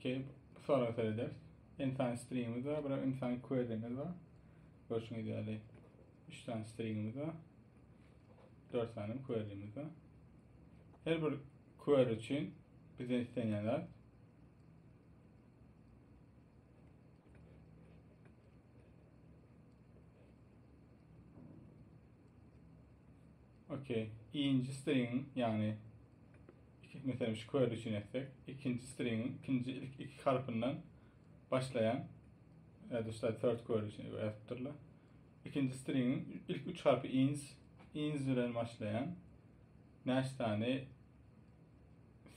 Okey, bu soraga serederis. N sany stringimiz bar, bir M sany query'miz bar. Görşüňiz ýaly 3 sany stringimiz bar. 4 sany query'miz bar. Her bir query üçin bizden islenýän zat Okey. Ikinci string'in yani mesela şu query üçin etsek, ikinci string'in ikinci ilk iki harpyndan başlayan ya da işte third query üçin ýazypdyrlar. Ikinci string'in ilk üç harpy ins, ins bilen başlayan näçe tane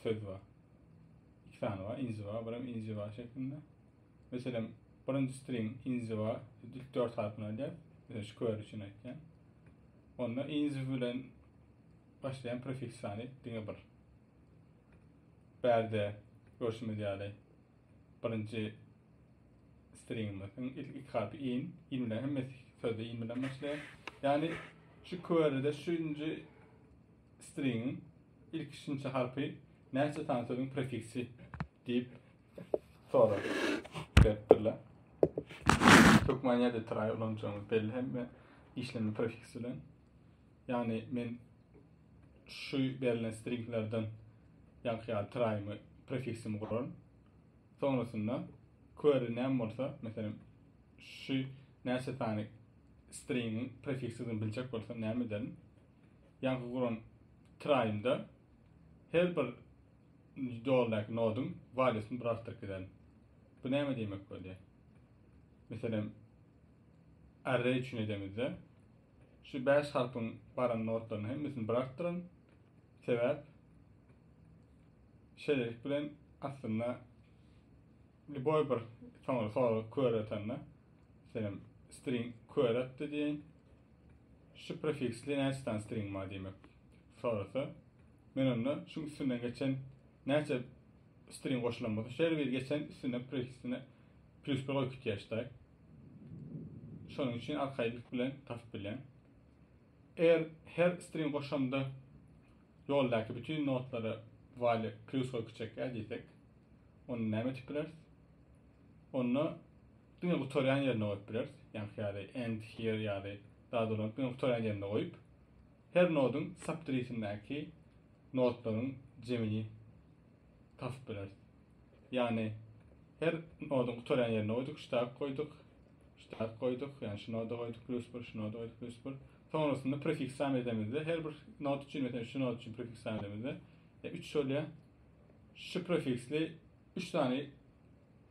söz var? İki tane var. Inzi var, birem inzi var şeklinde. Meselem, birinji string inzi var, ilk dört harpyny alýar. Mesela şu query üçin aýtýan. Onda inzi bilen başlaýan prefiks sany diňe bir. Bärde görşümiz ýaly birinji stringimiziň ilk iki harpy in, in bilen hemmesi sözde in bilen başlaýar. Ýagny şu query'de şunji stringiň ilk şunça harpy näçe sany sözüň prefiksi diýip sorag beripdirler. Hökman ýa-da try ulanjagymyz belli hemme işleme prefiks bilen. Ýagny men şu berlen stringlerden ýaňky ýaly try'my prefiksimi guraryn. Sonrasynda query näme bolsa, meselem şu näçe sany stringiň prefiksini biljek bolsam näme ederin? Ýaňky guran try'ymda her bir doldaky noduň value'sini bir artdyryp giderin. Bu näme diýmek bolýar? Meselem array üçin edemizde şu 5 harpyň baran nodlaryny hemmesini bir artdyryn. Sebäp şeýlelik bilen aslynda lüboý bir soňra sorag query atanda meselem string query atdy diýeýin. Şu prefiksli näçe sany string bar diýmek sorasa men onda şuň üstünden geçen näçe string goşulan bolsa şeýle bir geçen üstünden prefiksine plus bir goýup gitýär ştaý. Şonuň üçin arkaýynlyk bilen tapyp bilýän. Eger her string goşanda ýoldaky bütün notlara value plus goýup gitjekkä diýsek, onda näme etip bileris? Onda diňe gutarýan ýerine goýup bileris. Ýaňky ýaly end here ýaly zat ulanyp diňe gutarýan ýerine goýup, her noduň subtreesindäki notlaryň jemini tapyp bileris. Ýagny her noduň gutarýan ýerine goýduk, ştak goýduk, ştak goýduk, ýagny şu noda goýduk plus 1, şu noda goýduk plus 1. Sonrasynda prefiks sam edemizde her bir nod üçin meselem şu nod üçin prefiks sam edemizde 3 e, bolýar. Şu prefiksli 3 sany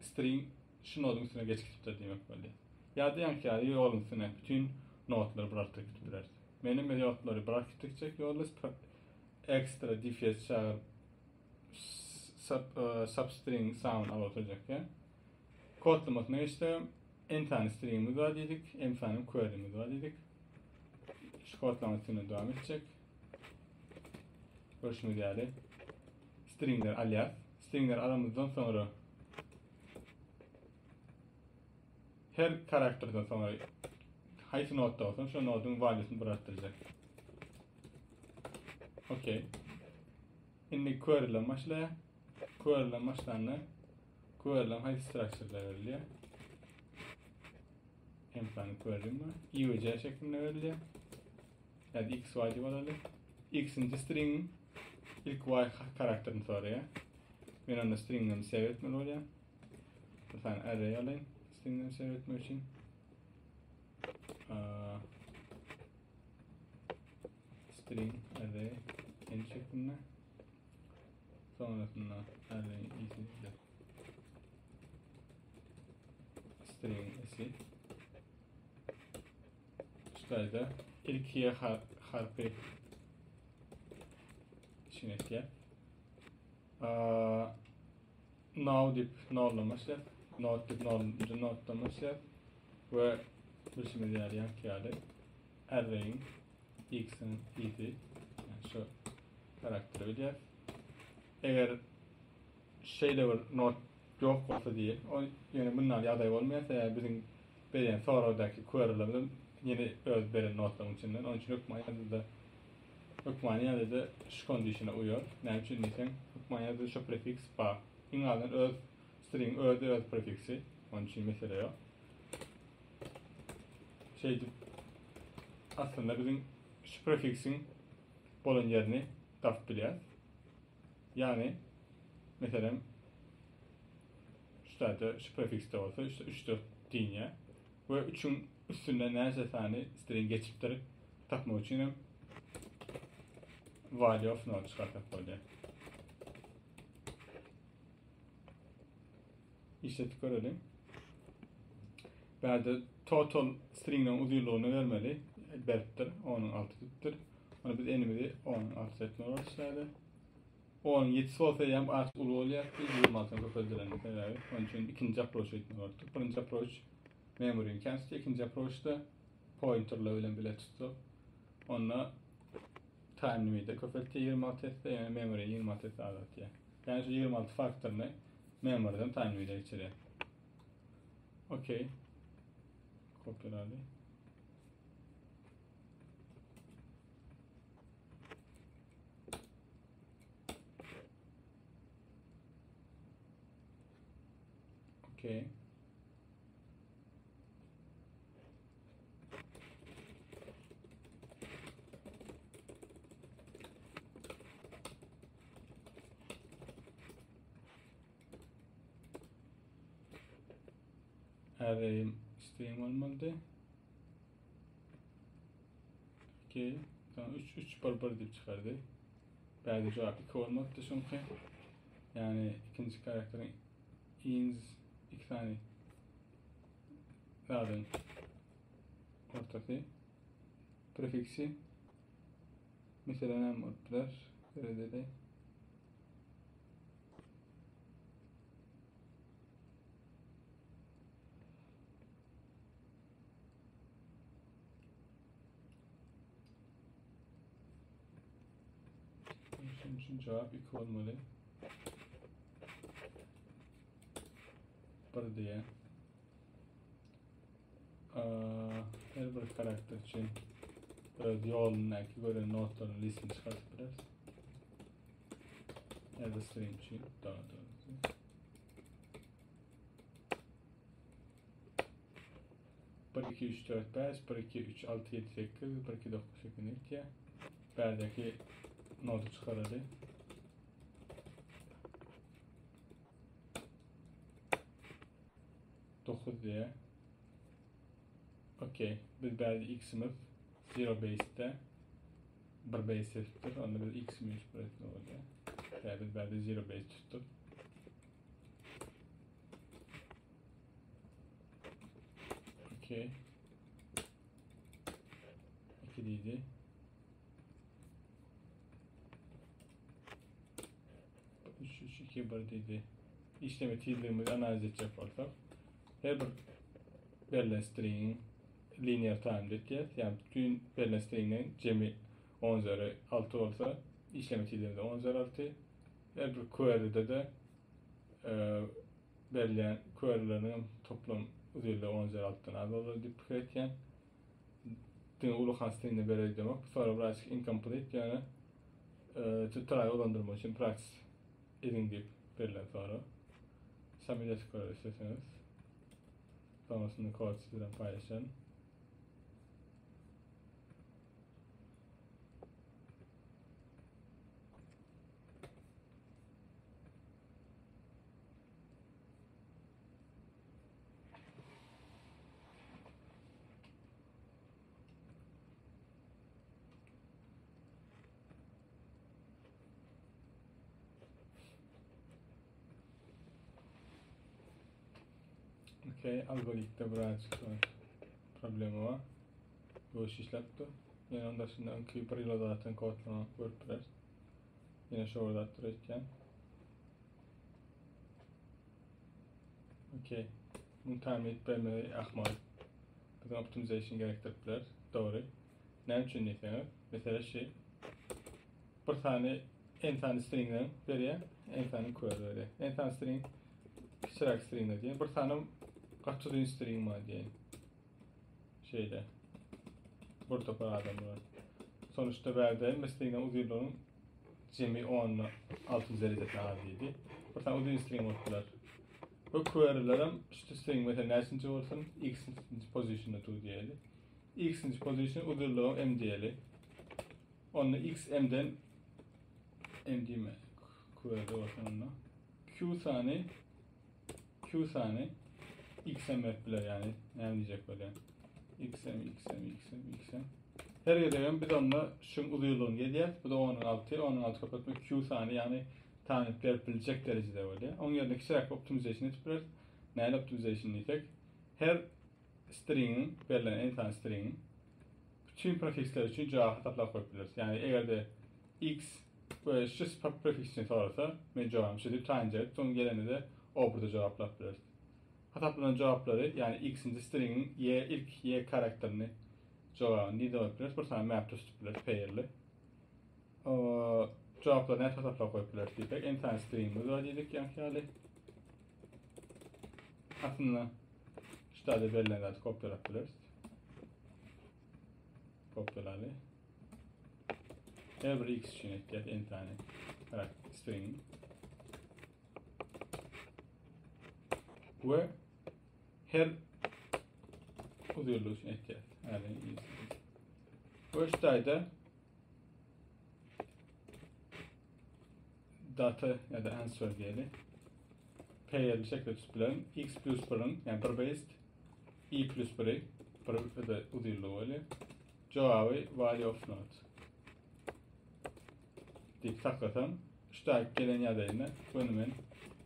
string şu noduň üstüne geçip gidipdir diýmek bolýar. Ýa-da ýaňky ýaly ýoluň üstüne bütün nodlary bir artdyryp gidip bileris. Menem nodlary bir artdyryp gitjek ýolda ekstra dfs çagyryp sub, e, substring sound alyp oturjak ýa. Kodlamasyna geçsek, n sany stringimiz bar diýdik, m sany query'miz bar diýdik. Şu kodlama üstüne dowam etjek. Görşüňiz ýaly stringler alýar. Stringler alamyzdan soňra her karakterden soňra haýsy notda bolsa şo noduň value'sini bir artdyrjak. Okey. Indi query'den başlaýar. Query'den başlanda query'den haýsy structure'da berilýär? M sany query'm bar. I we C şeklinde berilýär. Ýa-da X, Y diýip alaly. X-inji string'iň ilk Y karakterini soraýar. Men onda string'imi save etmeli bolýar. Bir sany array alayım string'imi save etmek üçin. String array n şeklinde. Sonrasında array i'si string s'i. Şurada ilk y harfi içine etýär. Now diýip noldan başlaýar. Not diýip nolunjy notdan başlaýar. We bilşimiz ýaly ýaňky ýaly arraýyň x-iň i'si yani şu karakteri bilýär. Eger şeýle bir not ýok bolsa diýip, o ýöne bundan ýagdaý bolmaýar, sebäbi biziň berýän soragdaky querylerimiz ýene öz beren notlaryň içinden, onuň üçin hökman ýazylda hökmany ýagdaýda şu conditiona uýar. Näme üçin diýseň, hökmany ýagdaýda şu prefiks bar. Iň azyndan öz. String özi öz prefiksi. Onun üçin mesele ýok. Şeýdip aslynda biziň şu prefiksiň bolan ýerini tapyp bilýäris. Ýagny meselem şu taýda şu prefiksde bolsa işte 3 4 diýinýär we 3-üň üstünden näçe sany string geçipdir tapmak üçin hem value of node çykarsak bolýar. Işletip göreliň. Bärde total stringleň uzynlygyny bermeli. Beripdir. Onuň 6 diýipdir. Ony biz enimizi onuň 6 etmeli bolýar. Onuň 7-si bolsa hem artyk uly bolýar. 26-dan köpeldilen sebäbi. Onuň üçin ikinji approach etmeli bolupdyr. Birinji approach memory cancel, ikinji approachda pointerler bilen bile tutsak. Onda time limit köpeltdi 26 etse, ýagny memory 26 etse azaltýar. Ýagny şu 26 faktoryny memorydan time limite geçirýär. Okey. Kopýalaly. Okey. Array string olmalydy. Okey. Tamam 3 3 1 1 diýip çykardy. Bäde jogap 2 bolmalydy şunky. Yani ikinji karakteriň ins iki sany zadyň ortasy prefiksi mesela näme bolup biler? Seredeli. Şunun üçin cevap 2 olmaly. 1 diye. Her bir karakter üçin öz ýolundaky gören notlaryň listini çykartyp bileris. Her bir string üçin daha doğrusu. 1 2 3 4 5 1 2 3 6 7 8 1 2 9 8 diýe. Bärdeki notu çykarady. 9 diýe. Okey. Biz bärde x-imiz 0 base'de 1 base tutduk. Onda biz x minus 1 etme bolýar. Bärde biz bärde 0 base tutduk. Okey. 2 diýdi. 3 3 2 1 diýdi. Işleme tizligimizi analiz etjek bolsak, her bir berlen stringiň linear time diýýär. Ýagny bütün berlen stringiň jemi 10 üzeri 6 bolsa, işleme tizligi 10 üzeri 6. Her bir query'de de e, berilýän query'leriniň toplam uzynlygy 10 üzeri 6-dan az bolar diýip pikir etýän. Diňe uly han stringde bereli demek. Bu sorag birazcık incomplete, ýagny e, try ulandyrmak üçin practice ediň diýip berlen sorag. Submit etip görer isteseňiz. Sonrasında kod siz bilen paýlaşaryn. Okey, algoritmde birazcık problemi var. Bu iş işläpdi. Ýene onda şimdi öňki bir ýyla zaten kodlama görüp biler. Ýene şu orada etýän. Okey. Bunu tahmin edip bermeli ahmal. Bizim optimization gerektirip biler. Doğru. Näme üçin diýseňiz, mesela şey bir sany n sany stringden berýär, n sany query berýär. N sany string kiçiräk stringde diýen, bir sany gaty uzyn string bar diýen. Şeýle. Bir topar adam bar. Sonuçta bärde hemme stringden uzynlygyň jemi 10 6 derejesine az diýdi. Bir sany uzyn string bolup biler. Bu query'lerem şu string mesela näçinji bolsun x-inji positionda dur diýeli. X-inji position uzynlygy m diýeli. Onda x m-den m diýme query bolsun onda. Q sany Q sany x m berip biler yani näme diýjek bolýan. X m x m x m x m Her gezegem biz onda şuň uzynlygyny gelýär. Bu da 10-yň 6, 10-yň 6 köpeltmek Q sany ýagny tanyp berip biljek derejede bolýar. Oň ýerine kiçiräk optimization edip bileris. Näle optimization diýsek, her stringiň, berlen n sany stringiň bütün prefiksler üçin jogap hasaplap goýup bileris. Ýagny eger-de x we şu prefiks üçin sorasa, men jogabym şu diýip taýynja edip, soň gelende-de o burada jogaplap bileris. Hasaplanan jogaplary, ýagny x-inji stringiň y ilk y karakterini jogabyny nirde goýup bileris? Bir sany mapde tutup bileris, pairli. O jogaplary nädip hasaplap goýup bileris diýsek, n sany stringimiz bar diýdik ýaňky ýaly. Aslynda şu taýda berlen zady kopýalap bileris. Kopýalaly. Her bir x üçin etýär n sany string. We her uzynlygy üçin etýär. Yani we şu taýda data ya da answer diýeli. Pair şekilde tutup bilerin. X plus 1-iň, yani 1 based i plus 1-i bir de uzynlygy bolýar. Jogaby value of not. Diýip saklasam, şu taýyp gelen ýagdaýynda bunu men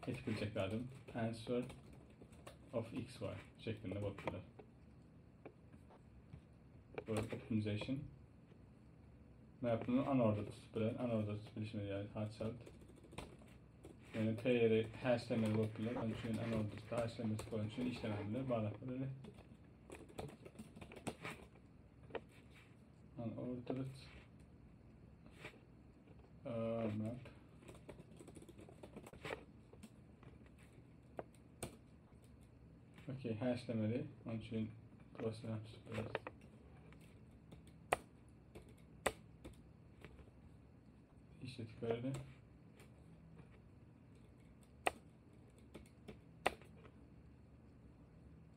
etip biljek zadym answer of x y şeklinde bolup biler. Bu optimization. Map bunu unordered tutup biler. Unordered tutup bilişimiz ýaly haçalt. Yani pair'i hashlemeli bolup biler. Onun üçin unordered hashlemesi bolan üçin işlemem biler. Bağlap biler. Unordered map. Okey, hashlemeli. Onun üçin cross map tutup İşletip verelim.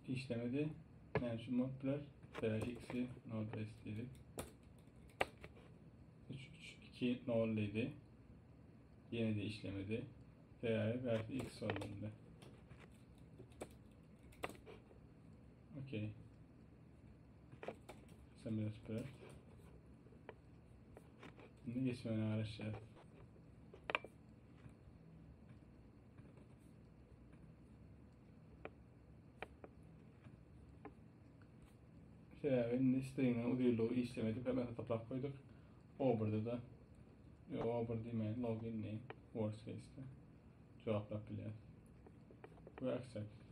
İşlemedi. Yani şu modlar x'i node s diyelim. 3 3 2 nol'liydi. Yine de işlemedi. Değeri belki x olmalı. Okey. Sen biraz bırak. Şimdi geçmene araşacağız. Sebäbi indi stringden uzynlygy işlemedik hemen hasaplap koyduk. Over'da da yo, over diýmeýin, login diýin. Worst case'de cevaplap bilýär. We accept.